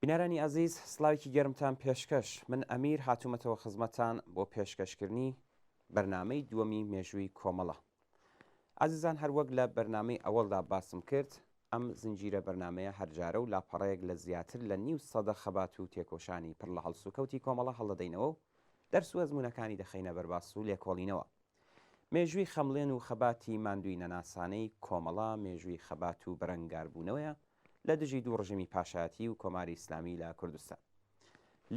بینەرانی ئازیز سڵاوێکی گەرمتان پێشکەش من ئەمیر هاتوومەتەوە خزمەتان بۆ پێشکەشکردنی بەرنامەی دووەمی مێژووی کۆمەڵە. ئازیزان هەر وەک لە بەرنامەی ئەوەڵدا باسم کرد ئەم زنجیرە بەرنامەیە هەر جارە و لاپەڕەیەک لە زیاتر لە نیو سەدە خەبات و تێکۆشانی پڕ لە هەڵسوکەوتی کۆمەڵە هەڵدەدەینەوە و دەرس و ئەزموونەکانی دەخەینە بەر باس و لێکۆڵینەوە. مێژووی خەمڵێن و خەباتی ماندووی نەناسانەی کۆمەڵە مێژووی خەبات و بەرەنگاربوونەوەیە لە دژی دوو ڕژێمی پاشایەتی و کۆماری ئیسلامی لە کوردستان.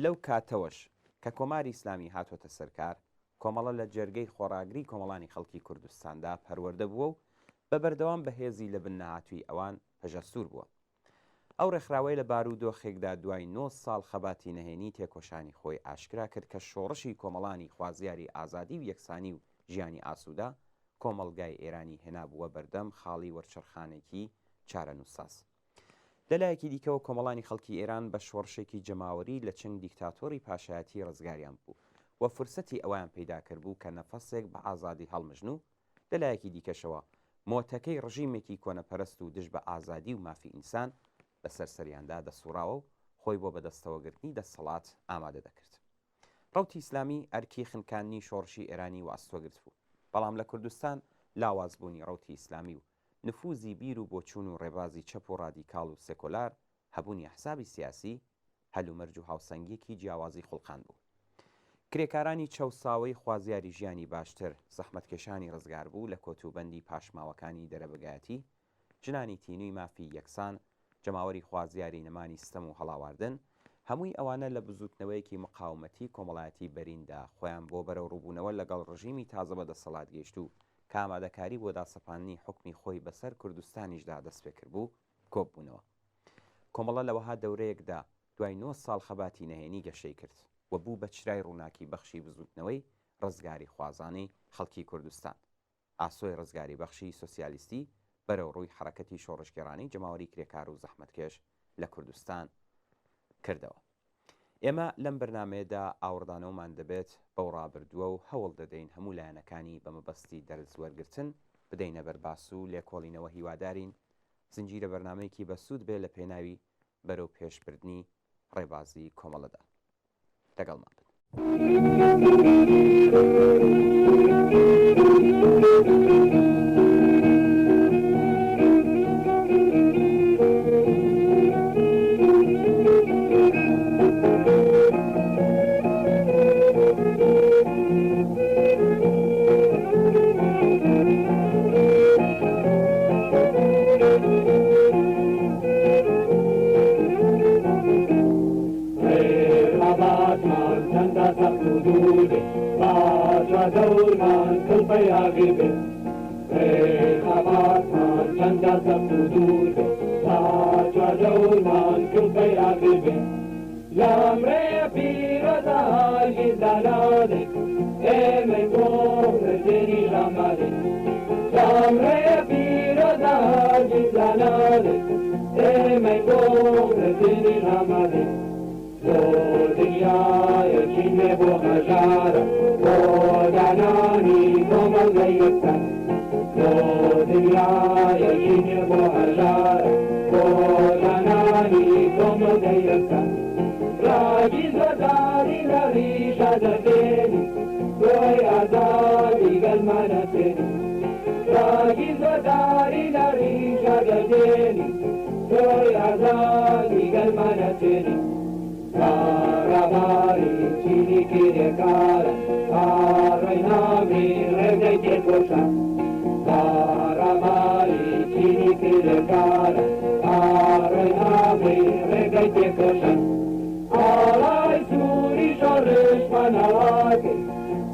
لەو کاتەوەش کە کۆماری ئیسلامی هاتۆتە سەر کار، کۆمەڵە لە جەرگەی خۆڕاگری کۆمەڵانی خەڵکی کوردستاندا پەروەردە بووە و بە بەردەوام بە هێزی لە بن نەهاتووی ئەوان پەژەسوور بووە. ئەو ڕێکخراوەیە لە بارودۆخێکدا دوای نۆ ساڵ خەباتی نەهێنی تێکۆشانی خۆی ئاشکرا کرد کە شۆڕشی کۆمەڵانی خوازیاری ئازادی و یەکسانی و ژیانی ئاسوودە کۆمەڵگای ئێرانی هێنابووە بەردەم خاڵی وەرچەرخانێکی چارەنووسساز. لە لایەکی دیکەوە کۆمەڵانی خەڵکی ئێران بە شۆڕشێکی جەماوەری لە چنگ دیکتاتۆری پاشایەتی ڕزگاریان ببوو و فرسەتی ئەوەیان پەیدا کردبوو کە نەفەسێک بە ئازادی هەڵمژن و لە لایەکی دیکەشەوە مۆتەکەی ڕژیمێکی کۆنەپەرست و دژ بە ئازادی و مافی ئینسان بەسەر سەریاندا دەسوڕاوە و خۆی بۆ بەدەستەوەگرتنی دەسەڵات ئامادە دەکرد. ڕەوتی ئیسلامی ئەرکی خنکاندنی شۆڕشی ئێرانی وەئەستۆ گرتبوو، بەڵام لە کوردستان لاوازبوونی ڕەوتی ئیسلامی و نفوزی بیر و بۆچوون و ڕێبازی چەپ و ڕادیکاڵ و سێکۆلار، هەبوونی ئەحزابی سیاسی، هەلومەرج و هاوسەنگییەکی جیاوازی خوڵقاندبوو. کرێکارانی چەوساوەی خوازیاری ژیانی باشتر، زەحمەتکێشانی ڕزگاربوو لە کۆتوبەندی پاشماوەکانی دەرەبەگایەتی، ژنانی تینووی مافی یەکسان، جەماوەری خوازیاری نەمانی ستەم و هەڵاواردن، هەمووی ئەوانە لە بزووتنەوەیەکی مقاومەتی کۆمەڵایەتی بەریندا خۆیان بۆ بەرەوڕووبوونەوە لەگەڵ ڕژیمی تازە بەدەسەڵاتگەیشتوو کە ئامادەکاری بۆ داسەپاندنی حوکمی خۆی بەسەر کوردستانیشدا دەستپێکردبوو، کۆببوونەوە. کۆمەڵە لە وەها دەورەیەکدا دوای نۆ ساڵ خەباتی نەهێنی گەشەی کرد و بوو بە چرای ڕووناکی بەخشی بزووتنەوەی ڕزگاریخوازانەی خەڵکی کوردستان. ئاسۆی ڕزگاریبەخشی سۆسیالیستی بەرەو ڕووی حەڕەکەتی شۆڕشگێڕانەی جەماوەری کرێکار و زەحمەتکێش لە کوردستان کردەوە. ئێمە لەم بەرنامەیەدا ئاوڕدانەوەمان دەبێت بەو ڕابردووە و هەوڵ دەدەین هەموو لایەنەکانی بە مەبەستی دەرس وەرگرتن بدەینە بەر باس و لێکۆڵینەوە هیوادارین زنجیرە بەرنامەیەکی بەسوود بێ لە پێناوی بەرەو پێشبردنی ڕێبازی کۆمەڵەدا. لەگەڵمان بن.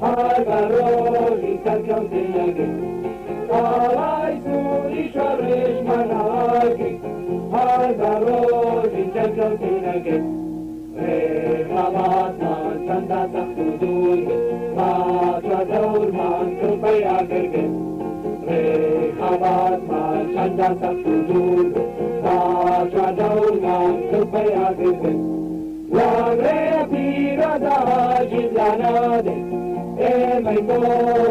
هەر بە ڕۆژی سەرکەوتن ئەگەین ئاڵای سووری شۆڕشمان هەڵئەکەین هەر بە ڕۆژی سەرکەوتن ئەگەین ڕێی خەباتمان چەندە سەخت و دوور بێ با چواردەورمان کڵپەی ئاگر بێ ڕێی خەباتمان چەندە سەخت و دوور بێ با چواردەورمان کڵپەی ئاگر بێ لەم ڕێیە پیرۆزە هەرگیز لانادەین ئێمەی بۆ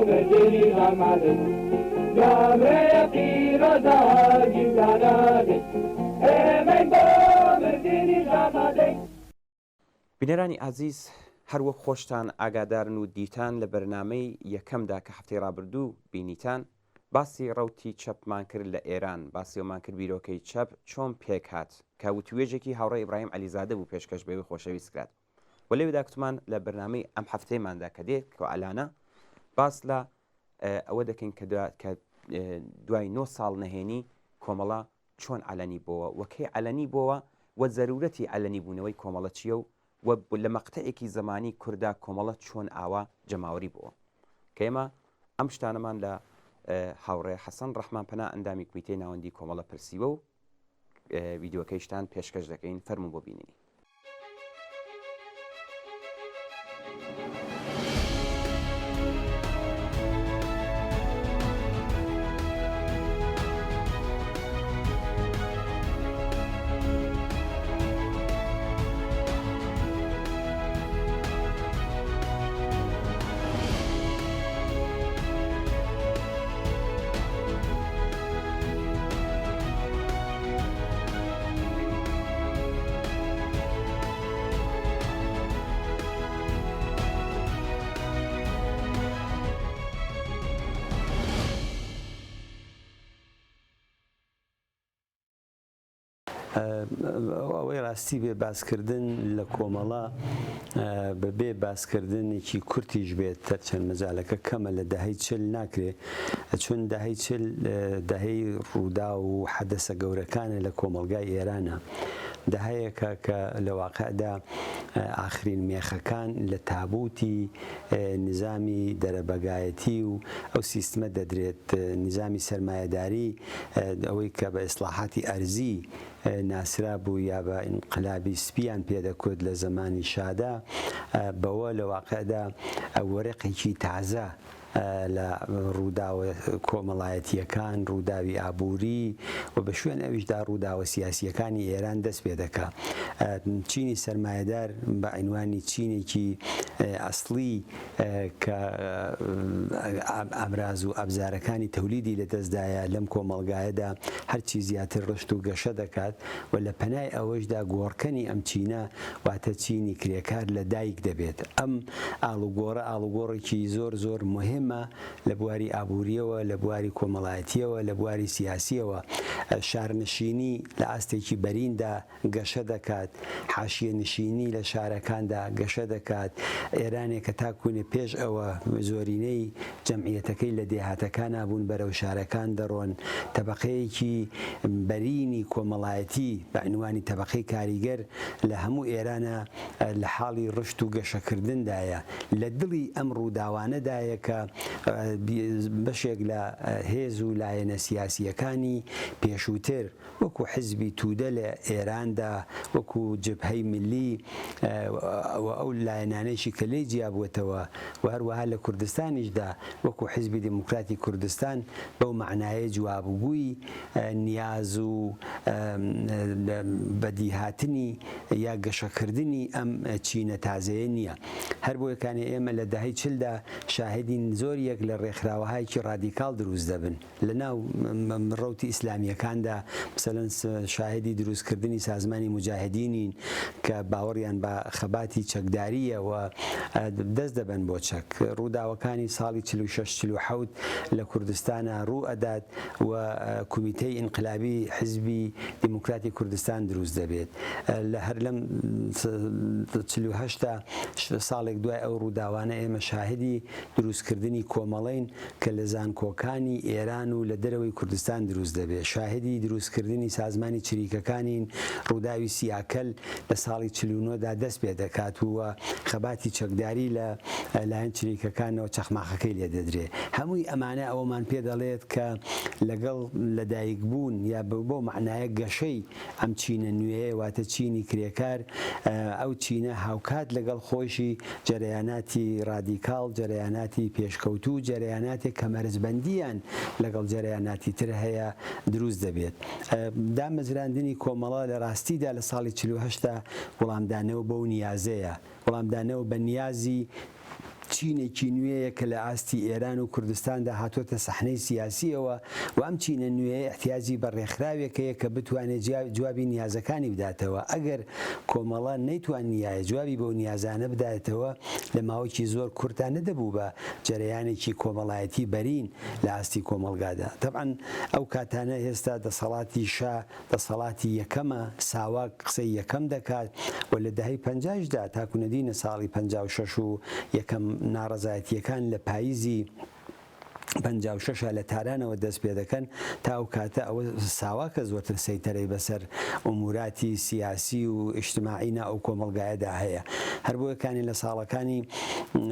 مردنیش ئامادەین لەم ڕێیە پیرۆزە هەرگیز لانادەین ئێمەی بۆ مردنیش ئامادەین. بینەرانی ئازیز هەر وەک خۆشتان ئاگادارن و دیتان لە بەرنامەی یەکەمدا کە هەفتەی ڕابردوو بینیتان باسی ڕەوتی چەپمان کرد لە ئێران، باسی ئەومان کرد بیرۆکەی چەپ چۆن پێکهات کە وتووێژێکی هاوڕێ ئیبراهیم عەلیزادە بوو پێشکەش بە ئێوەی خۆشەویست کرات و لەوێدا کوتمان لە بەرنامەی ئەم هەفتەیەماندا کە دێت کە ئەلانە باس لە ئەوە دەکەین کە کە دوای نۆ ساڵ نەهێنی کۆمەڵە چۆن عەلەنی بۆوە و کەی عەلەنی بۆوە و زەرورەتی عەلەنی بوونەوەی کۆمەڵە چییە و و لە مەقتەعێکی زەمانی کوردا کۆمەڵە چۆن ئاوا جەماوەری بۆوە کە ئێمە ئەم شتانەمان لە هاوڕێ حەسەن ڕەحمان پەنا ئەندامی کومیتەی ناوەندی کۆمەڵە پرسیوە و ڤیدیۆکەیشتان پێشکەش دەکەین فەرموو بۆ بینینی. ئەوەی ڕاستی بێ باسکردن لە کۆمەڵە بەبێ باسکردنێکی کورتیش بێت تەرچەند مەجالەکە کەمە لە دەهەی چل ناکرێ چون دەهەی چل دەهەی ڕوودا و حەدەسە گەورەکانە لە کۆمەڵگای ئێرانە دەهەیەکە کە لە واقعدا ئاخرین مێخەکان لە تابوتی نیزامی دەرەبەگایەتی و ئەو سیستمە دەدرێت، نیزامی سەرمایەداری ئەوەی کە بە ئیسڵاحاتی ئەرزی ناسرابوو یا بە ئینقلابی سپیان پێ دەکوت لە زەمانی شادا، بەوە لە واقعدا وەرەقێکی تازە لە ڕووداوە کۆمەڵایەتییەکان، ڕووداوی ئابووری و بە شوێن ئەویشدا ڕووداوە سیاسییەکانی ئێران دەست پێ دەکا. چینی سەرمایەدار بە عینوانی چینێکی ئەسڵی کە ئامراز و ئەبزارەکانی تەولیدی لە دەستدایە لەم کۆمەڵگایەدا هەرچی زیاتر ڕشت و گەشە دەکات و لە پەنای ئەوەشدا گۆڕکەنی ئەم چینە واتە چینی کرێکار لە دایک دەبێت. ئەم ئاڵوگۆڕە ئاڵوگۆڕێکی زۆر زۆر موهیمە لە بواری ئابوورییەوە، لە بواری کۆمەڵایەتییەوە، لە بواری سیاسییەوە. شارنشینی لە ئاستێکی بەریندا گەشە دەکات، حاشیەنشینی لە شارەکاندا گەشە دەکات. ئێرانێک کە تا کوونێ پێش ئەوە زۆرینەی جەمعیەتەکەی لە دێهاتەکانا بوون بەرەو شارەکان دەڕۆن. تەبەقەیەکی بەرینی کۆمەڵایەتی بە عینوانی تەبەقەی کاریگەر لە هەموو ئێرانا لە حاڵی ڕشت و گەشەکردندایە. لە دڵی ئەم ڕووداوانەدایە کە بەشێک لە هێز و لایەنە سیاسییەکانی پێشووتر وەکوو حیزبی توودە لە ئێراندا، وەکوو جبهەی میللی و ئەو لایەنانەیشی کە لێی جیابووەتەوە و هەروەها لە کوردستانیشدا وەکوو حیزبی دێموکراتی کوردستان بەو مەعنایەی جوابگووی نیاز و بەدیهاتنی یا گەشەکردنی ئەم چینە تازەیە نییە. هەربۆیە کانێ ئێمە لە دەهەی چلدا شاهیدین زۆر یەک لە ڕێکخراوەهایکی ڕادیکاڵ دروست دەبن لە ناو ڕەوتی ئیسلامییەکاندا مەسەلەن شاهیدی دروستکردنی سازمانی موجاهدینین کە باوەڕیان بە خەباتی چەکدارییە و دەست دەبەن بۆ چەک. ڕووداوەکانی ساڵی 46 47 لە کوردستانا ڕوو ئەدات و کومیتەی ئینقلابی حیزبی دیموکراتی کوردستان دروست دەبێت. لە هەر لەم 48 تا ساڵێک دوای ئەو ڕووداوانە ئێمە شاهدی دروستکردنی کۆمەڵەین کە لە زانکۆکانی ئێران و لە دەرەوەی کوردستان دروست دەبێت. شاهدی دروستکردنی سازمانی چریکەکانین، ڕووداوی سیاکەل لە ساڵی 49 دا دەست پێ دەکات و خەباتی چەکداری لە. لایەن چریکەکانەوە چەخماخەکەی لێ دەدرێ. هەمووی ئەمانە ئەوەمان پێ دەڵێت کە لەگەڵ لەدایکبوون یا بەو مەعنایە گەشەی ئەم چینە نوێیە واتە چینی کرێکار، ئەو چینە هاوکات لەگەڵ خۆیشی جەرەیاناتی ڕادیکاڵ، جەرەیاناتی پێشکەوتوو، جەرەیاناتێک کە مەرزبەندییان لەگەڵ جەرەیاناتی تر هەیە دروست دەبێت. دامەزراندنی کۆمەڵە لە ڕاستیدا لە ساڵی 48 دا وڵامدانەوە بەو نیازەیە، وڵامدانەوە بە نیازی چینێکی نوێیە کە لە ئاستی ئێران و کوردستاندا هاتووەتە سەحنەی سیاسییەوە و ئەم چینە نوێیە ئیحتیاجی بە ڕێکخراوێک هەیە کە بتوانێ جوابی نیازەکانی بداتەوە. ئەگەر کۆمەڵە نەیتوانیایە جوابی بەو نیازانە بداتەوە لە ماوەکی زۆر کورتا نەدەبوو بە جەرەیانێکی کۆمەڵایەتی بەرین لە ئاستی کۆمەڵگادا. تەبعەن ئەو کاتانە ئێستا دەسەڵاتی شا دەسەڵاتی یەکەمە، ساواک قسەی یەکەم دەکات و لە دەهەی پەنجایشدا تاکو نەدینە ساڵی 56 و یەکەم ناڕەزایەتییەکان لە پاییزی 56 لە تارانەوە دەست پێ دەکەن تا ئەو کاتە ئەوە ساواکە زۆرتر سەیتەرەی بەسەر ئوموراتی سیاسی و ئیجتماعی نا ئەو کۆمەڵگایەدا هەیە. هەر بۆیە کانێ لە ساڵەکانی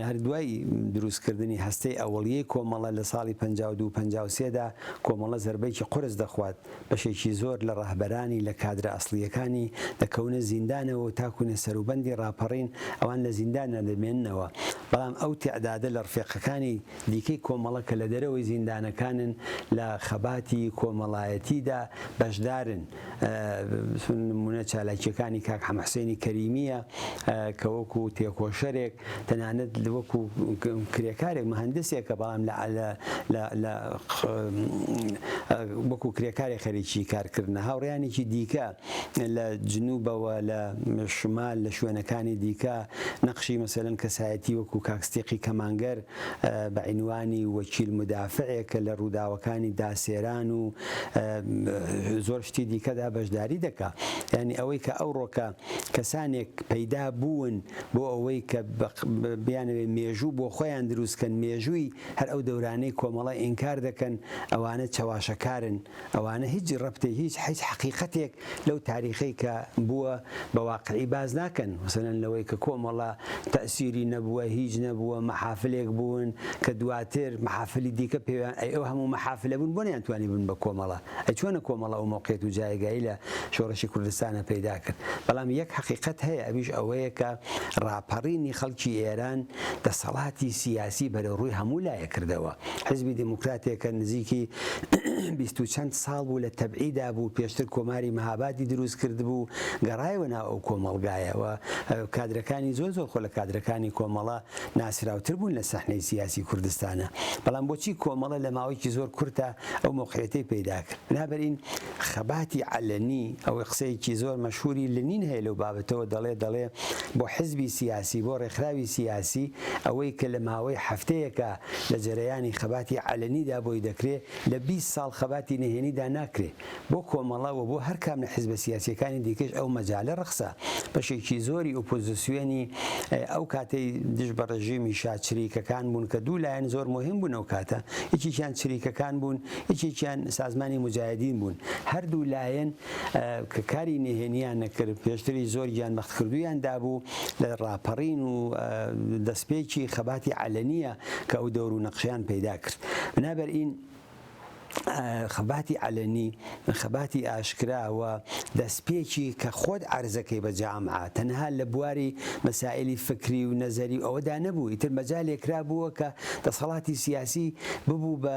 هەر دوای دروستکردنی هەستەی ئەوەڵیەی کۆمەڵە لە ساڵی 52 53 دا کۆمەڵە زەربەیەکی قورس دەخوات بەشێکی زۆر لە ڕەهبەرانی لە کادرە ئەسڵییەکانی دەکەونە زیندانەوە و تاکوونە سەروبەندی ڕاپەڕین ئەوان لە زینداندا دەمێننەوە بەڵام ئەو تیعدادە لە ڕفێقەکانی دیکەی کۆمەڵە کە لە دەرەوەی زیندانەکانن لە خەباتی کۆمەڵایەتیدا بەشدارن نموونە چالاکییەکانی کاک حەمەحسێنی کەریمییە کە وەکوو تێکۆشەرێک تەنانەت وەکو کرێکارێک مهندسێکە بەڵام لە وەکو کرێکارێک خەریکی کارکردنە هاوڕیانێکی دیکە لە جنوبەوە لە شمال لە شوێنەکانی دیکە نەقشی مەسەلەن کەسایەتی وەکو کاک ستیقی کەمانگەر بە عینوانی وەکیل مدافعێک کە لە ڕووداوەکانی داسێران و زۆر شتی دیکەدا بەشداری دەکا یعنی ئەوەی کە ئەوڕۆکە کەسانێک پەیدا بوون بۆ ئەوەی کە بیانەوێ مێژوو بۆ خۆیان دروست کەن، مێژووی هەر ئەو دەورانەی کۆمەڵە ئینکار دەکەن، ئەوانە چەواشەکارن، ئەوانە هیچ ڕەبتێک، هیچ هیچ حەقیقەتێک لەو تاریخەی کە بووە بە واقعی باس ناکەن، مەسەلەن لەوەی کە کۆمەڵە تەئسیری نەبووە، هیچ نەبووە، مەحافلێک بوون کە دواتر مەحافلی دیکە پێیان، ئەی ئەو هەموو مەحافلە بوون بۆ نەیانتوانی ببن بە کۆمەڵە؟ ئەی چۆنە کۆمەڵە ئەو مەوقعیەت و جایگای لە شۆڕشی کوردستانە پەیدا کرد؟ بەڵام یەک حەقیقەت هەیە ئەویش ئەوەیە کە ڕاپەڕینی خەڵکی ئێران دەسەڵاتی سیاسی بەرەو ڕووی هەموو لایەک کردەوە. حیزبی دێموکراتێک کە نزیکی 20 و چەند ساڵ بوو لە تەبعیدا بوو، پێشتر کۆماری مەهابادی دروست کردبوو، گەڕایەوە ناو ئەو کۆمەڵگایە و کادرەکانی زۆر زۆر خۆ لە کادرەکانی کۆمەڵە ناسراوتر بوون لە سەحنەی سیاسی کوردستانە. بەڵام بۆچی کۆمەڵە لە ماوەیەکی زۆر کورتا ئەو مەوقعیەتەی پەیدا کرد؟ بنابەرین خەباتی عەلەنی، ئەوەی قسەیەکی زۆر مەشهوری لنین هەیە لەو بابەتەوە دەڵێ دەڵێ بۆ حزبی سیاسی بۆ ڕێکخراوی سیاسی ئەوەی کە لە ماوەی هەفتەیەکا لە جەرەیانی خەباتی عەلەنیدا بۆی دەکرێ لە 20 ساڵ خەباتی نهێنیدا ناکرێ. بۆ کۆمەڵە و بۆ هەر کام لە حیزبە سیاسییەکانی دیکەش ئەو مەجالە ڕەخسا. بەشێکی زۆری ئۆپۆزیسیۆنی ئەو کاتەی دژ بە ڕژیمی شا چریکەکان بوون کە دوو لایەن زۆر موهیم بوون ئەو کاتە، یەکێکیان چریکەکان بوون، یەکێکیان سازمانی موجاهدین بوون. هەر دوو لایەن کە کاری نهێنییان نەکرد، پێشتریش زۆر گیانبەختکردوویان دابوو لە ڕاپەڕین و دەستپێکی خەباتی عەلەنییە کە ئەو دەور و نەقشەیان پەیدا کرد. بنابەرئین خەباتی عەلەنی، خەباتی ئاشکرا و دەستپێکی کە خۆت عەرزەکەی بە جامعە تەنها لە بواری مەسائیلی فکری و نەزەری و ئەوەدا نەبوو، ئیتر مەجالێک کرابووە کە دەسەڵاتی سیاسی ببوو بە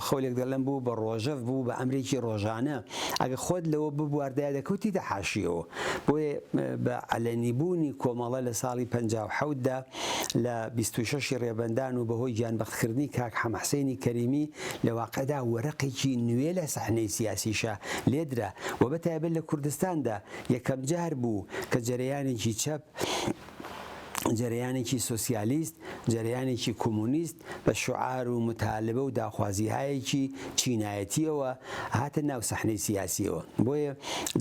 خەولێک دەڵێم بوو بە ڕۆژەڤ، بوو بە ئەمرێکی ڕۆژانە، ئەگەر خۆت لەوە ببواردایە دەکەوتیتە حاشیەوە. بۆیە بە عەلەنی بوونی کۆمەڵە لە ساڵی 57 دا لە 26 ی ڕێبەندان و بەهۆی گیانبەختکردنی کاک حەمەحسێنی کەریمی لە واقعدا وەرەقێکی نوێ لە سەحنەی سیاسیشا لێدرا و بە تایبەت لە کوردستاندا یەکەمجار بوو کە جەرەیانێکی چەپ جەرەیانێکی سۆسیالیست جەرەیانێکی کۆمۆنیست بە شوعار و موتالبە و داخوازیهایەکی چینایەتیەوە هاتە ناو سەحنەی سیاسیەوە. بۆیە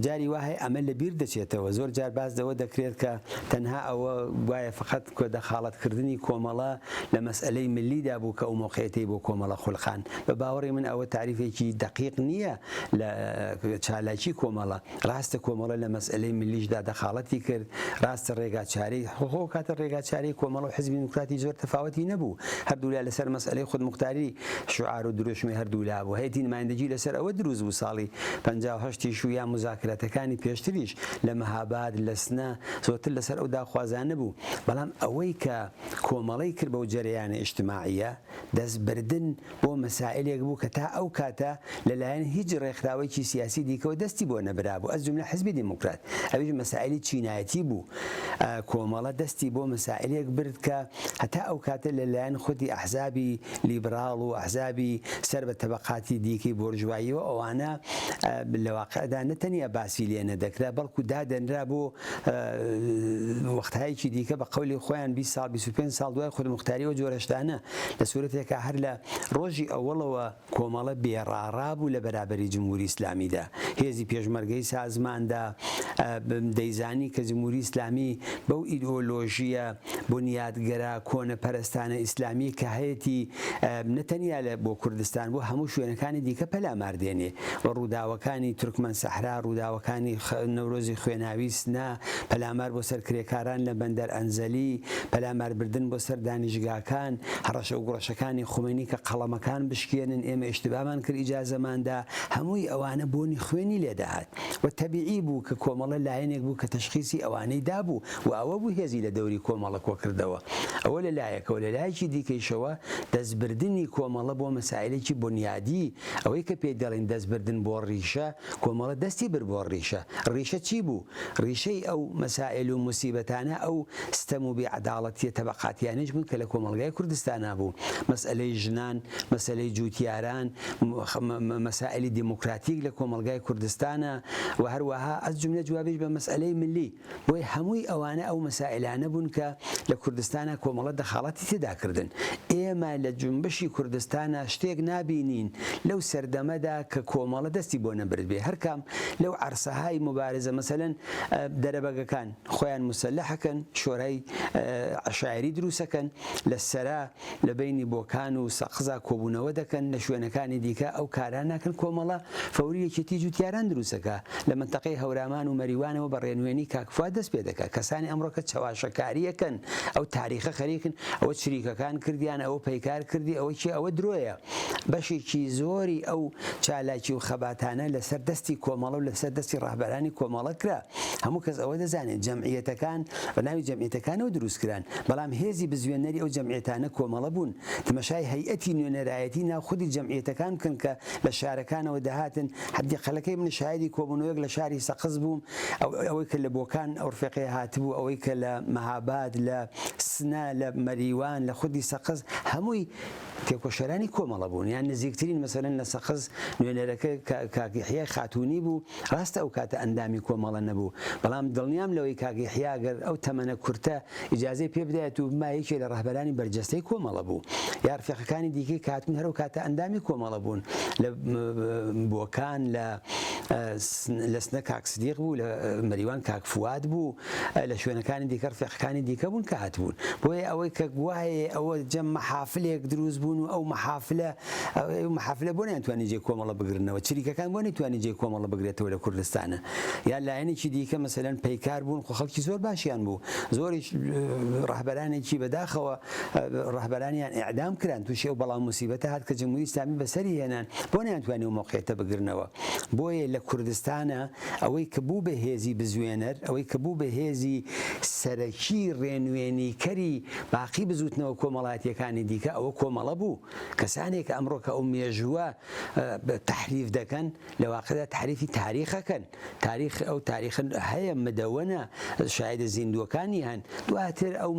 جاری وا هەیە ئەمە لە بیر دەچێتەوە. زۆر جار باس لەوە دەکرێت کە تەنها ئەوە گوایە فەقەت دەخاڵەت کردنی کۆمەڵە لە مەسئەلەی ملیدا بوو کە ئەو مەوقعیەتەی بۆ کۆمەڵە خولقان. بە باوەڕی من ئەوە تاریفێکی دەقیق نییە لە چالاکی کۆمەڵە. ڕاستە کۆمەڵە لە مەسئەلەی ملیشدا دەخاڵەتی کرد، ڕاستە ڕێگاچارەی، خۆ خۆ ئەو کاتە ڕێگاچارەی کۆمەڵە و حزبی دیموکراتی زۆر تەفاوەتی نەبوو، هەردوولا لەسەر مەسئەلەی خودموختاری شوعار و دروشمی هەردوولا بوو، هەیئەتی نمایندەگی لەسەر ئەوە دروست بوو ساڵی 58 یش و یا موزاکراتەکانی پێشتریش لە مەهاباد، لە سنە زۆرتر لەسەر ئەو داخوازانە بوو، بەڵام ئەوەی کە کۆمەڵەی کرد بەو جەرەیانە ئیجتماعییە دەست بردن بۆ مەسائیلێک بوو کە تا ئەو کاتە لە لایەن هیچ ڕێکخراوێکی سیاسی دیکەوە دەستی بۆ نەبرابوو ئەز جوملە حزبی دێموکرات ئەویش مەسائیلی چینایەتی بوو کۆمەڵە دەستی بۆ مەسائیلێک برد کە هەتا ئەو کاتە لە لایەن خودی ئەحزابی لیبراڵ و ئەحزابی سەر بە تەبەقاتی دیکەی بۆرژواییەوە ئەوانە لە واقعدا نە تەنیا باسی لێ نەدەکرا بەڵکو دادەنرا بۆ وەختهایەکی دیکە بە قەولی خۆیان 20 ساڵ 25 ساڵ دوای خودموختاری ئەو جۆرە شتانە لە سورەتێکا هەر لە ڕۆژی ئەوەڵەوە کۆمەڵە بێ ڕاڕا بوو لە بەرابەری جمهوری ئیسلامیدا هێزی پێشمەرگەی سازماندا دەیزانی کە جمهوری ئیسلامی بەو ئیدئۆلۆژییە بونیادگەرا کۆنەپەرستانە ئیسلامی کە هەیەتی نە تەنیا لە بۆ کوردستان بۆ هەموو شوێنەکانی دیکە پەلامار دێنێ و ڕووداوەکانی تورکمەن سەحرا ڕووداوەکانی نەورۆزی خوێناوی سنە پەلامار بۆ سەر کرێکاران لە بەندەر ئەنزەلی، پەلامار بردن بۆ سەر دانیشگاکان، هەڕەشە و گوڕەشەکانی خومەینی کە قەڵەمەکان بشکێنن، ئێمە ئیشتبامان کرد ئیجازەمان دا، هەمووی ئەوانە بۆنی خوێنی لێ دەهات و تەبیعی بوو کە کۆمەڵە لایەنێک بوو کە تەشخیسی ئەوانەی دابوو و ئەوە بوو هێزی لە دەوری کۆمەڵە کۆ کردەوە. ئەوە لە لایەکەوە، لە لایەکی دیکەیشەوە دەست بردنی کۆمەڵە بۆ مەسایلێکی بونیادی، ئەوەی کە پێی دەڵێین دەست بردن بۆ ڕیشە، کۆمەڵە دەستی برد بۆ ڕیشە. ڕیشە چی بوو؟ ڕیشەی ئەو مەسائیل و موسیبەتانە ئەو ستەم و بێ عەداڵەتیە تەبەقاتیانەیش بوون کە لە کۆمەڵگای کوردستانا بوو. مەسئەلەی ژنان، مەسەلەی جووتیاران، مەسائیلی دێموکراتیک لە کۆمەڵگای کوردستانا و هەروەها ئەز جوملە جوابیش بە مەسئەلەی ملی. بۆیە هەمووی ئەوانە ئەو مەسائیلانە بوون کە لە کوردستانا کۆمەڵە دەخاڵەتی تێدا کردن. ئێمە لە جونبشی کوردستانا شتێک نابینین لەو سەردەمەدا کە کۆمەڵە دەستی بۆ نەبردبێ. هەر کام لەو عەرسەهای موبارزە مەسەلەن دەرەبەگەکان خۆیان موسەلەحەکەن، شۆرای عەشایەری دروسەکەن، لە سەرا لە بەینی بۆکان و سەقزا کۆبوونەوە دەکەن، لە شوێنەکانی دیکە ئەو کارە ناکەن، کۆمەڵە فەوری یەکێتی جوتیاران دروستەکا، لە مەنتەقەی هەورامان و مەریوانەوە بە ڕێنوێنی کاک فواد دەست پێ دەکا، کەسانی ئەمڕۆکە چەواشەکاریەکەن ئەو تاریخە خەریکن ئەوە چریکەکان کردیان ئەوە پەیکار کردی ئەوە کێ ئەوە درۆیە، بەشێکی زۆری ئەو چالاکی و خەباتانە لەسەر دەستی کۆمەڵە و لەسەر دەستی ڕەهبەرانی کۆمەڵە کرا. هەموو کەس ئەوە دەزانێت جەمعیەتەکان بە ناوی جەمعیەتەکانەوە دروست کران، بەڵام هێزی بزوێنەری ئەو جەمعیەتانە کۆمەڵە بوون. تمەشای هەیئەتی نوێنەرایەتی ناو خودی جەمعیەتەکان بکەن کە لە شارەکانەوە دەهاتن، حەدی قەلەکەی من شایەدی کۆبوونەوەیەک لە شاری سەقز بووم، ئەوەی کە لە بۆکان ئەو ڕفێقەیە هاتبوو، ئەوەی کە لە مەهاباد، لە سنە، لە مەریوان، لە خودی سەقز، هەمووی تێکۆشەرانی کۆمەڵە بوون، یان نزیکترین مەسەلەن لە سەقز نوێنەرەکە کاک یەحیای خاتوونی بوو، ڕاستە ئەو کاتە ئەندامی کۆمەڵە نەبوو، بەڵام دڵنیام لەوەی کاک یەحیا گەر ئەو تەمەنە کورتە ئیجازەی پێ بدایەت و بما یەکێ لە ڕەهبەرانی بەرجەستەی کۆمەڵە بوو. یا ڕفیقەکانی دیکەی کە هاتبوون هەر ئەو کاتە ئەندامی کۆمەڵە بوون لە بۆکان، لە لە سنە کاک سدیق بوو، لە مەریوان کاک فواد بوو، لە شوێنەکانی دیکە ڕفیقەکانی دیکە بوون کە هاتبوون. بۆیە ئەوەی کە گوایە ئەوە جەم مەحافلێک دروست بوون و ئەو مەحافلە ئەو مەحافلە بۆ نەیانتوانی جێی کۆمەڵە بگرنەوە؟ چریکەکان بۆ نەیتوانی جێی کۆمەڵە بگرێتەوە لە کوردستانە؟ یا لایەنێکی دیکە مەسەلەن پەیکار بوون خۆ خەڵکی زۆر باشیان بوو زۆریش ڕەهبەرانێکی بەداخەوە ڕەهبەرانیان ئیعدام کران تووشی ئەو بەڵا موسیبەتە هات کە جمهوری ئیسلامی بەسەری هێنان بۆ نەیانتوانی ئەو مەوقعیەتە بگرنەوە بۆیە لە کوردستانە ئەوەی کە بوو بە هێزی بزوێنەر ئەوەی کە بوو بە هێزی سەرەکی ڕێنوێنیکەری باقی بزووتنەوە کۆمەڵایەتییەکانی دیکە ئەوە کۆمەڵە بوو. کەسانێک کە ئەمڕۆ کە ئەو مێژووە تەحریف دەکەن لە واقعدا تەحریفی تاریخەکەن. تاریخ ئەو تاریخە هەیە مدەوەنە شایدە زیندووەکانی هەن. دواتر ئەو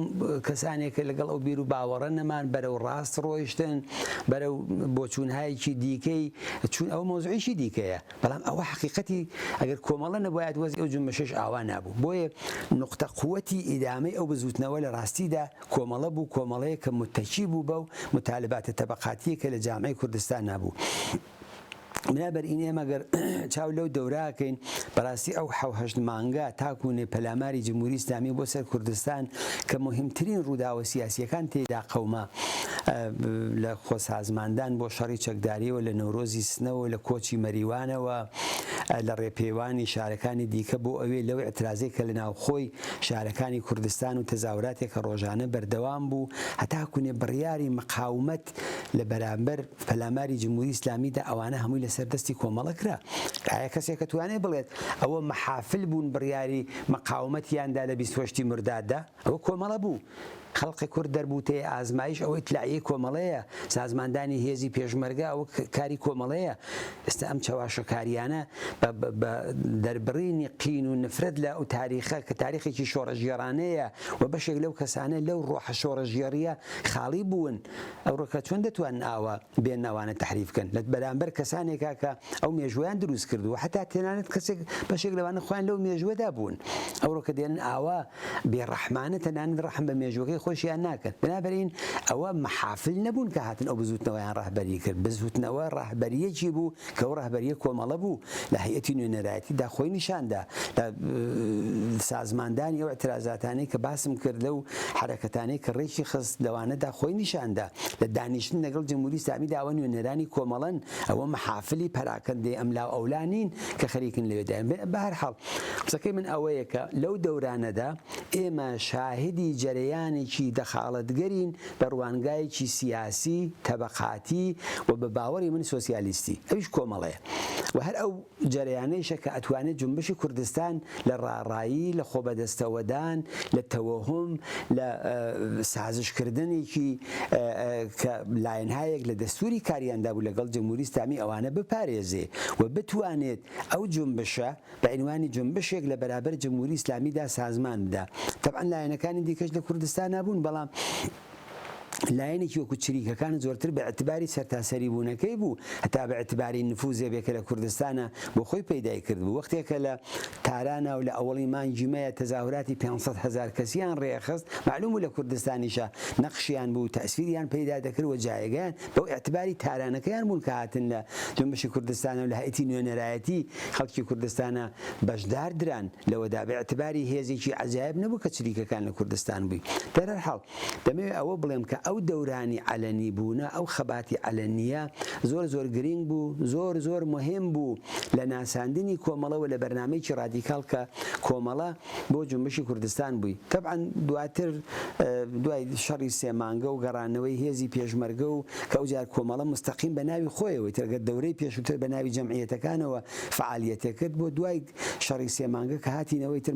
کەسانێک کە لەگەڵ ئەو بیر و باوەڕە نەمان بەرەو ڕاست ڕۆیشتن بەرەو بۆچوونهایەکی دیکەی چوون ئەوە مەوزوعێکی دیکەیە. بەڵام ئەوە حەقیقەتی ئەگەر کۆمەڵە نەبوایەت وەزعی ئەو جونبشەش ئاوا نابوو. بۆیە نوقتە قوەتی ئیدامەی ئەو بزووتنەوە لە ڕاستیدا کۆمەڵ. کۆمەڵە بوو، کۆمەڵەیەک کە متەکی بوو بەو موتالباتە تەبەقاتییە کە لە جامعەی کوردستانا بوو. بنابەرئین ئێمە گەر چاو لەو دەورە کەین بەڕاستی ئەو حەو هەشت مانگە تاکوونێ پەلاماری جمهوری ئیسلامی بۆ سەر کوردستان کە موهیمترین ڕووداوە سیاسییەکان تێیدا قەوما لە خۆسازماندان بۆ شەڕی چەکداریەوە لە نەورۆزی سنەوە لە کۆچی مەریوانەوە لە ڕێپێوانی شارەکانی دیکە بۆ ئەوێ لەو ئیعترازەی کە لە ناوخۆی شارەکانی کوردستان و تەزاوراتێک کە ڕۆژانە بەردەوام بوو هەتاکوونێ بڕیاری مقاومەت لە بەرامبەر پەلاماری جمهوری ئیسلامیدا ئەوانە هەمووی لەسەر دەستی کۆمەڵە کرا. ئایا کەسێک ئەتوانێت بڵێت ئەوە مەحافل بوون بڕیاری مقاومەتیان دا لە 28 ی مرداددا؟ ئەوە کۆمەڵە بوو. خەڵقی کورد دەربووتەیە ئازمایش ئەوە ئیتلاعیەی کۆمەڵەیە، سازماندانی هێزی پێشمەرگە ئەوە کاری کۆمەڵەیە. ئێستا ئەم چەواشەکاریانە بە دەربڕینی قین و نفرەت لە ئەو تاریخە کە تاریخێکی شۆڕشگێڕانەیە و بەشێک لەو کەسانە لەو ڕۆحە شۆڕشگێڕیە خاڵی بوون، ئەوڕۆکە چۆن دەتوانن ئاوا بێن ئەوانە تەحریف بکەن لە بەرامبەر کەسانێکا کە ئەو مێژوویان دروست کردووە حتا تەنانەت کەسێک بەشێک لەوانە خۆیان لەو مێژووەدا بوون ئەوڕۆکە دێنن ئاوا بێڕەحمانە تەنانەت ڕەحم بە مێژووەکەی خۆشیان ناکەن بنابەرین ئەوە مەحافل نەبوون کە هاتن ئەو بزووتنەوەیان ڕەهبەری کرد بزووتنەوە ڕەهبەریەکی بوو کە ئەو ڕەهبەریە کۆمەڵە بوو لە هەیئەتی نوێنەرایەتی دا خۆی نیشان دا لە سازماندانی ئەو ئیعترازاتانەی کە باسم کرد لەو حەرەکەتانەی کە ڕێکی خست لەوانەدا خۆی نیشان دا لە دانیشتن لەگەڵ جمهوری ئیسلامی دا ئەوە نوێنەرانی کۆمەڵەن ئەوە مەحافلی پەراکەندەی ئەملا و ئەولا نین کە خەریکن لەوێ داین بە هەر حاڵ قسەکەی من ئەوەیە کە لەو دەورانەدا ئێمە شاهدی جەرەیانێکی دەخاڵەتگەرین لە ڕوانگایەکی سیاسی، تەبەقاتی و بە باوەڕی من سۆسیالیستی، ئەویش کۆمەڵەیە و هەر ئەو جەرەیانەیشە کە ئەتوانێت جونبشی کوردستان لە ڕاڕایی، لە خۆبەدەستەوەدان، لە تەوەهوم، لە سازشکردنێکی کە لایەنهایەک لە دەستووری کاریاندا بوو لەگەڵ جمهوری ئیسلامی ئەوانە بپارێزێ و بتوانێت ئەو جونبشە بە عینوانی جونبشێک لە بەرابەر جمهوری ئیسلامیدا سازمان بدا. تەبعەن لایەنەکانی دیکەش لە کوردستانا بوون بەڵام لایەنێکی وەکو چریکەکان زۆرتر بە ئیعتباری سەرتاسەری بوونەکەی بوو هەتا بە ئیعتباری نفوزێ بێ کە لە کوردستانا بۆ خۆی پەیدای کرد بوو. وەختێ کە لە تارانا و لە ئەوەڵی مانگی مەیە تەزاهوراتی 500 هەزار کەسیان ڕێخست مەعلوم بوو لە کوردستانیشا نەقشیان بوو تەئسیریان پەیدا دەکرد و جایگایان بەو ئیعتباری تارانەکەیان بوون کە هاتن لە جونبشی کوردستانە و لە هەیئەتی نوێنەرایەتی خەڵکی کوردستانە بەشدار دران لەوەدا بە ئیعتباری هێزێکی عەجایب نەبوو کە چریکەکان لە کوردستان بووی دەرهەرحاڵ دەمەوێ ئەوە بڵێم کە ئەو دەورانی عەلەنی بوونە ئەو خەباتی عەلەنیە زۆر زۆر گرینگ بوو زۆر زۆر موهیم بوو لە ناساندنی کۆمەڵە و لە بەرنامەیەکی ڕادیکاڵ کە کۆمەڵە بۆ جونبشی کوردستان بووی تەبعەن دواتر دوای شەڕی سێ مانگە و گەڕانەوەی هێزی پێشمەرگە و کە ئەوجار کۆمەڵە موستەقیم بە ناوی خۆیەوەی تر گەر دەورەی پێشووتر بە ناوی جەمعیەتەکانەوە فەعالیەتێ کرد بۆ دوای شەڕی سێ مانگە کە هاتینەوەی تر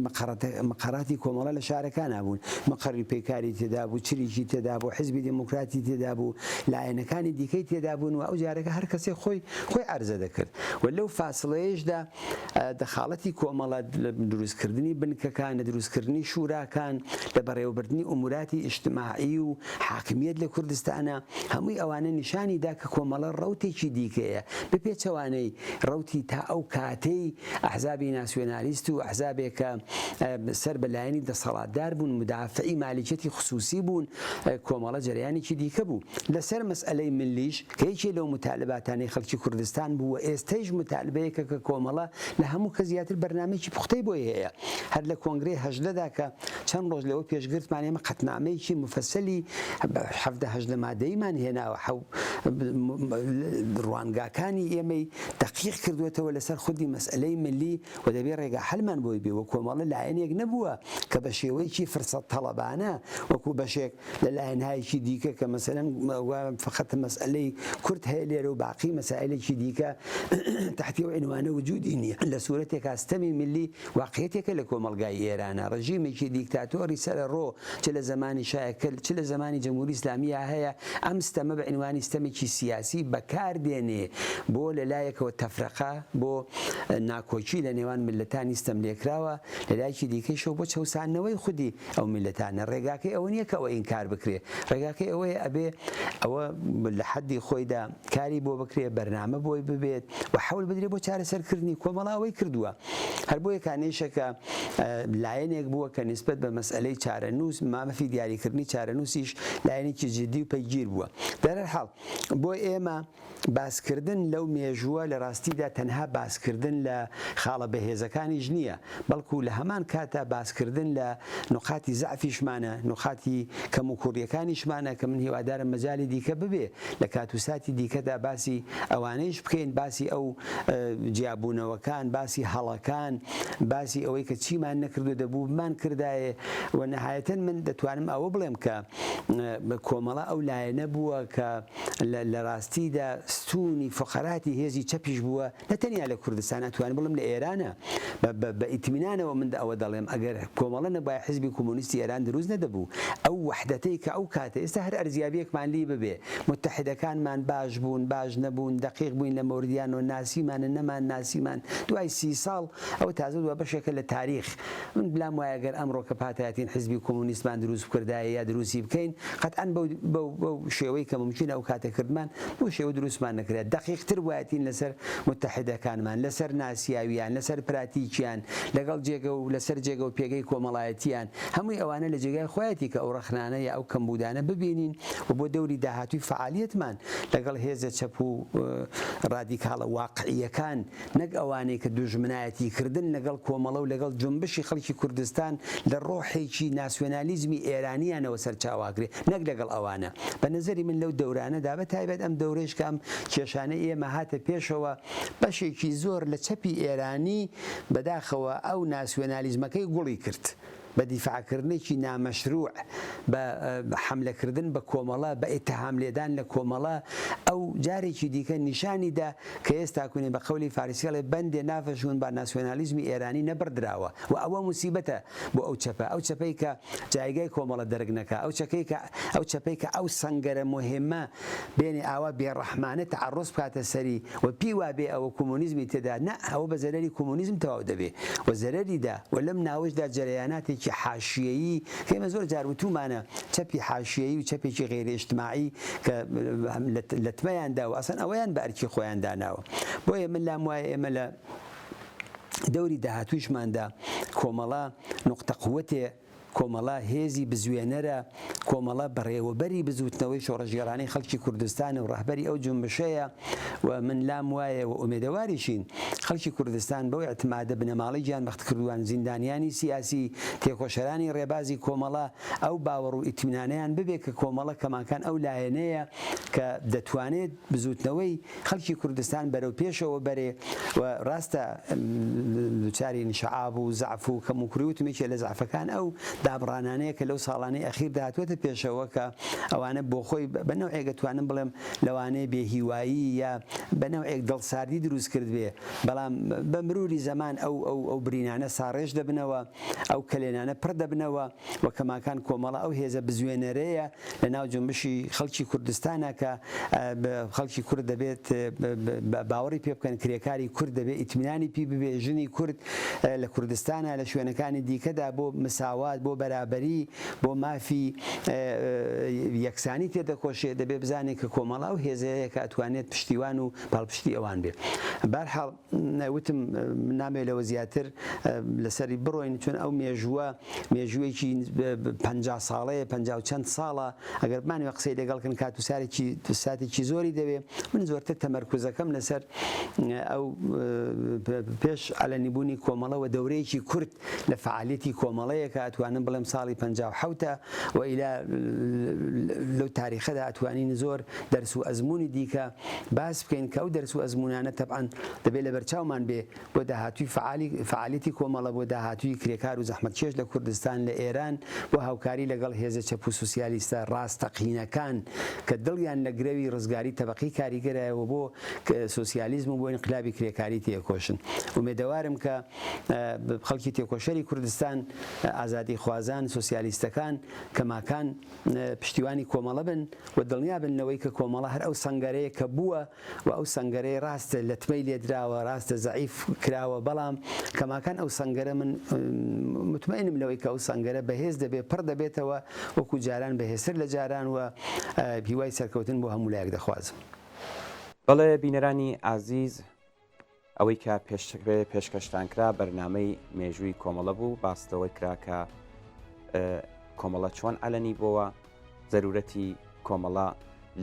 مقەڕاتی کۆمەڵە لە شارەکانا بوون مقەڕی پەیکاری تێدا بوو چریکی تێدا بوو حزبی دێموکراتی تێدا بوو لایەنەکانی دیکەی تێدا بوون و ئەو جارەکە هەر کەسێ خۆی خۆی عەرزە دەکرد و لەو فاسڵەیەشدا دەخاڵەتی کۆمەڵە لە دروستکردنی بنکەکان، لە دروستکردنی شوراکان، لە بەڕێوەبردنی ئوموراتی ئیجتماعی و حاکمیەت لە کوردستانا، هەمووی ئەوانە نیشانی دا کە کۆمەڵە ڕەوتێکی دیکەیە، بە پێچەوانەی ڕەوتی تا ئەو کاتەی ئەحزابی ناسیۆنالیست و ئەحزابێک کە سەر بە لایەنی دەسەڵاتدار بوون، مودافعی مالیکیەتی خسوسی بوون، کۆمەڵە جەرەیانێکی دیکە بوو. لەسەر مەسئەلەی ملیش، کە یەکێ لەو موتالباتانەی خەڵکی کوردستان بوو و ئێستەیش موتالبەیەکە کە کۆمەڵە لە هەموو کەس زیاتر بەرنامەیەکی پوختەی بۆی هەیە. هەر لە کۆنگرەی 18 دا کە چەند ڕۆژ لەوە پێش گرتمان ئێمە قەتنامەیەکی موفەسەلی 17 18 مادەییمان هێناوە حەو ڕوانگاکانی ئێمەی دەقیق کردووەتەوە لەسەر خودی مەسئەلەی ملی و دەبێ ڕێگا حەلمان بۆی بێ و کۆمەڵە لایەنێک نەبووە کە بە شێوەیەکی فرسەت تەڵەبانە وەکوو بەشێک لە لایەنهایەکی دیکە کە مەسەلەن وا فەقەت مەسئەلەی کورد هەیە لێرە و باقی مەسائلێکی دیکە تەحتی ئەو عینوانە وجودی نییە. لە سوورەتێکا ستەمی میللی واقعیەتێکە لە کۆمەڵگای ئێرانە، ڕژیمێکی دیکتاتۆری سەرەڕۆ چ لە زەمانی شای کە چ لە زەمانی جمهوری ئیسلامییا هەیە، ئەم ستەمە بە عینوانی ستەمێکی سیاسی بەکار دێنێ بۆ لە لایەکەوە تەفرەقە بۆ ناکۆکی لە نێوان میللەتانی ستەملێکراوە، لە لایەکی دیکەیشەوە بۆ چەوساندنەوەی خودی ئەو میللەتانە، ڕێگاکەی ئەوە نییە کە ئەوە ئینکار بکرێ، ڕێگاکەی. جێگاکەی ئەوەیە ئەبێ ئەوە لە حەدی خۆیدا کاری بۆ بکرێ، بەرنامە بۆی ببێت و حەول بدرێ بۆ چارەسەرکردنی. کۆمەڵە ئەوەی کردووە. هەر بۆیە کانەیشە کە لایەنێک بووە کە نیسبەت بە مەسئەلەی چارەنووس، مافی دیاریکردنی چارەنووسیش لایەنێکی جیددی و پەیگیر بووە. دەرهەرحاڵ بۆ ئێمە باسکردن لەو مێژووە لە ڕاستیدا تەنها باسکردن لە خاڵە بەهێزەکانیش نییە، بەڵکو لە هەمان کاتدا باسکردن لە نوقاتی زەعفیشمانە، نوقاتی کەموکوڕییەکانیشمانە کە من هیوادارم مەجالی دیکە ببێ لە کات و ساتی دیکەدا باسی ئەوانەیش بکەین، باسی ئەو جیابوونەوەکان، باسی هەڵەکان، باسی ئەوەی کە چیمان نەکردو دەبوو بمانکردایێ و نەهایەتەن من دەتوانم ئەوە بڵێم کە کۆمەڵە ئەو لایەنە بووە کە لە ڕاستیدا ستوونی فقەراتی هێزی چەپیش بووە نە تەنیا لە کوردستان ئەتوانم بڵێم لە ئێرانە بە ئیتمینانەوە من ئەوە دەڵێم ئەگەر کۆمەڵە نەبوایە حزبی کۆمۆنیستی ئێران دروست نەدەبوو ئەو وەحدەتەی کە ئەو کاتە ئێستا هەر ئەرزیابیەکمان لی ببێ متحدەکانمان باش بوون باش نەبوون دەقیق بووین لە مەوردیان و ناسیمانە نەمان ناسیمان دوای سی ساڵ ئەوە تازە دوا بەشێکە لە تاریخ من لام وایە گەر ئەمڕۆ کە پاتایەتین حزبی کۆمۆنیستمان دروست بکردایە یا دروستی بکەین قەتعەن بەو بەو بەو شێوەی کە مومکینە ئەو کاتە کردمان بەو شێوە دروستمان نەکرا دەقیقتر بوایەتین لەسەر متحدەکانمان لەسەر ناسیاویان لەسەر پراتیکیان لەگەڵ جێگە و لەسەر جێگە و پێگەی کۆمەڵایەتیان هەمووی ئەوانە لە جێگای خۆیەتی کە ئەو ڕەخنانە یا ئەو کەمبوودانە ببینین و بۆ دەوری داهاتووی فەعالیەتمان لەگەڵ هێزە چەپ و ڕادیکاڵە واقعیەکان نەک ئەوانەی کە دوژمنایەتی کردن لەگەڵ کۆمەڵە و لەگەڵ جونبشی خەڵکی کوردستان لە ڕۆحێکی ناسیۆنالیزمی ئێرانیانەوە سەرچاوەئەگرێ نەک لەگەڵ ئەوانە. بە نەزەری من لەو دەورانەدا بە تایبەت ئەم دەورەیش کە ئەم کێشانەی ئێمە هاتە پێشەوە بەشێکی زۆر لە چەپی ئێرانی بەداخەوە ئەو ناسیۆنالیزمەکەی گوڵی کرد. بە دیفاعکردنێکی نامەشروع، بە حەملەکردن بە کۆمەڵە، بە ئیتهام لێدان لە کۆمەڵە، ئەو جارێکی دیکە نیشانی دا کە ئێستا کونێ بە قەولی فارسی ئەڵێ بەندێ نافەشون با ناسیۆنالیزمی ئێرانی نەبڕدراوە و ئەوە موسیبەتە بۆ ئەو چەپە، ئەو چەپەی کە جایگای کۆمەڵە دەرک نەکا، ئەو چەکەی کە ئەو چەپەی کە ئەو سەنگەرە موهیمە بێنێ ئاوا بێڕەحمانە تەعەڕوز بکاتە سەری و پێی وابێ ئەوە کۆمۆنیزمی تێدا نا ئەوە بە زەرەری کۆمۆنیزم تەواو دەبێ و زەرەری دا و لەم ناوەشدا جەرەیاناتێکی حاشیەیی کە ئێمە زۆر جار وتوومانە چەپی حاشیەیی و چەپێکی غەیرە ئیجتماعی کە لەتمەیان دا و ئەسڵەن ئەوەیان بە ئەرکی خۆیان داناوە بۆیە من لام وایە ئێمە لە دەوری داهاتوویشماندا کۆمەڵە نوقتە قوەتێ کۆمەڵە هێزی بزوێنەرە، کۆمەڵە بەڕێوەبەری بزووتنەوەی شۆڕشگێڕانەی خەڵکی کوردستانە و ڕەهبەری ئەو جونبشەیە و من لام وایە و ئومێدەواریشین خەڵکی کوردستان بەو ئیعتمادە بنەماڵەی گیانبەختکردووان، زیندانیانی سیاسی، تێکۆشەرانی ڕێبازی کۆمەڵە ئەو باوەڕ و ئیتمینانەیان ببێ کە کۆمەڵە کەماکان ئەو لایەنەیە کە دەتوانێت بزووتنەوەی خەڵکی کوردستان بەرەو پێشەوە بەرێ و ڕاستە دوچاری انشعاب و زەعف و کەموکوڕی وتم یەکێ لە زەعفەکان ئەو دابڕانانەیە کە لەو ساڵانەی ئەخیردا هاتووەتە پێشەوە کە ئەوانە بۆ خۆی بە نەوعێک ئەتوانم بڵێم لەوانەیە بێ هیوایی یا بە نەوعێک دڵساردی دروست کردبێ بەڵام بە مروری زەمان ئەو ئەو ئەو برینانە ساڕێژ دەبنەوە ئەو کەلێنانە پڕ دەبنەوە و کەماکان کۆمەڵە ئەو هێزە بزوێنەرەیە لە ناو جونبشی خەڵکی کوردستانە کە خەڵکی کورد دەبێت باوەڕی پێ بکەن، کرێکاری کورد دەبێت ئیتمینانی پی ببێ، ژنی کورد لە کوردستانە لە شوێنەکانی دیکەدا بۆ مساوات، بۆ بەرابەری، بۆ مافی یەکسانی تێدەکۆشێ، دەبێ بزانێت کە کۆمەڵە ئەو هێزەیە کە ئەتوانێت پشتیوان و پاڵپشتی ئەوان بێ. بارحاڵ وتم نامەوێت لەوە زیاتر لەسەری بڕۆین چون ئەو مێژووە مێژوویەکی 50 ساڵەیە 50 و چەند ساڵە ئەگەر بمانەوێت قسەی لەگەڵ کەن کات و سارێکی ساتێکی زۆری دەوێ من زۆرتر تەمەرکوزەکەم لەسەر ئەو پێش عەلەنیبوونی کۆمەڵەوە دەورەیەکی کورت لە فەعالیەتی کۆمەڵەیەکە ئەتوانم بڵێم ساڵی 57 و ئیلا لەو تاریخەدا ئەتوانین زۆر دەرس و ئەزموونی دیکە باس بکەین کە ئەو دەرس و ئەزموونانە تەبعەن دەبێ لەبەرچاومان بێ بۆ داهاتووی فەعالی فەعالیەتی کۆمەڵە بۆ داهاتووی کرێکار و زەحمەتکێش لە کوردستان لە ئێران بۆ هاوکاری لەگەڵ هێزە چەپ و سوسیالیستە ڕاستەقینەکان کە دڵیان لە گرەوی ڕزگاری تەبەقەی کاریگەرایە و بۆ سوسیالیزم و بۆ ئینقلابی کرێکاری تێکۆشن. ئومێدەوارم کە خەڵکی تێکۆشەری کوردستان ئازادیخواز. ئازادیخوازان، سۆسیالیستەکان، کەماکان پشتیوانی کۆمەڵە بن و دڵنیا بن لەوەی کە کۆمەڵە هەر ئەو سەنگەرەیە کە بووە و ئەو سەنگەرەی ڕاستە لەتمەی لێدراوە، ڕاستە زەعیف کراوە، بەڵام کەماکان ئەو سەنگەرە من متمەئینم لەوەی کە ئەو سەنگەرە بەهێز دەبێت، پڕ دەبێتەوە وەکو جاران بەهێزتر لە جاران و هیوای سەرکەوتن بۆ هەموو لایەک دەخوازم. بەڵێ بینەرانی ئازیز ئەوەی کە پێشکەشتان کرا بەرنامەی مێژووی کۆمەڵە بوو، باس لەوەی کرا کە کۆمەڵە چۆن عەلەنی بۆوە، زەرورەتی کۆمەڵە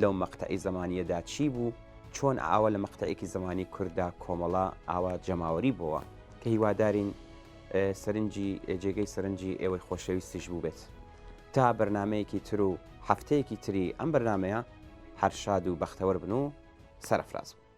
لەو مەقتەعی زەمانیەدا چی بوو، چۆن ئاوا لە مەقتەعێکی زەمانی کورددا کۆمەڵە ئاوا جەماوەری بۆوە، کە هیوادارین سەرنجی جێگەی سەرنجی ئێوەی خۆشەویستیش بووبێت. تا بەرنامەیەکی تر و هەفتەیەکی تری ئەم بەرنامەیە هەر شاد و بەختەوەر بن و سەرەفراز بن.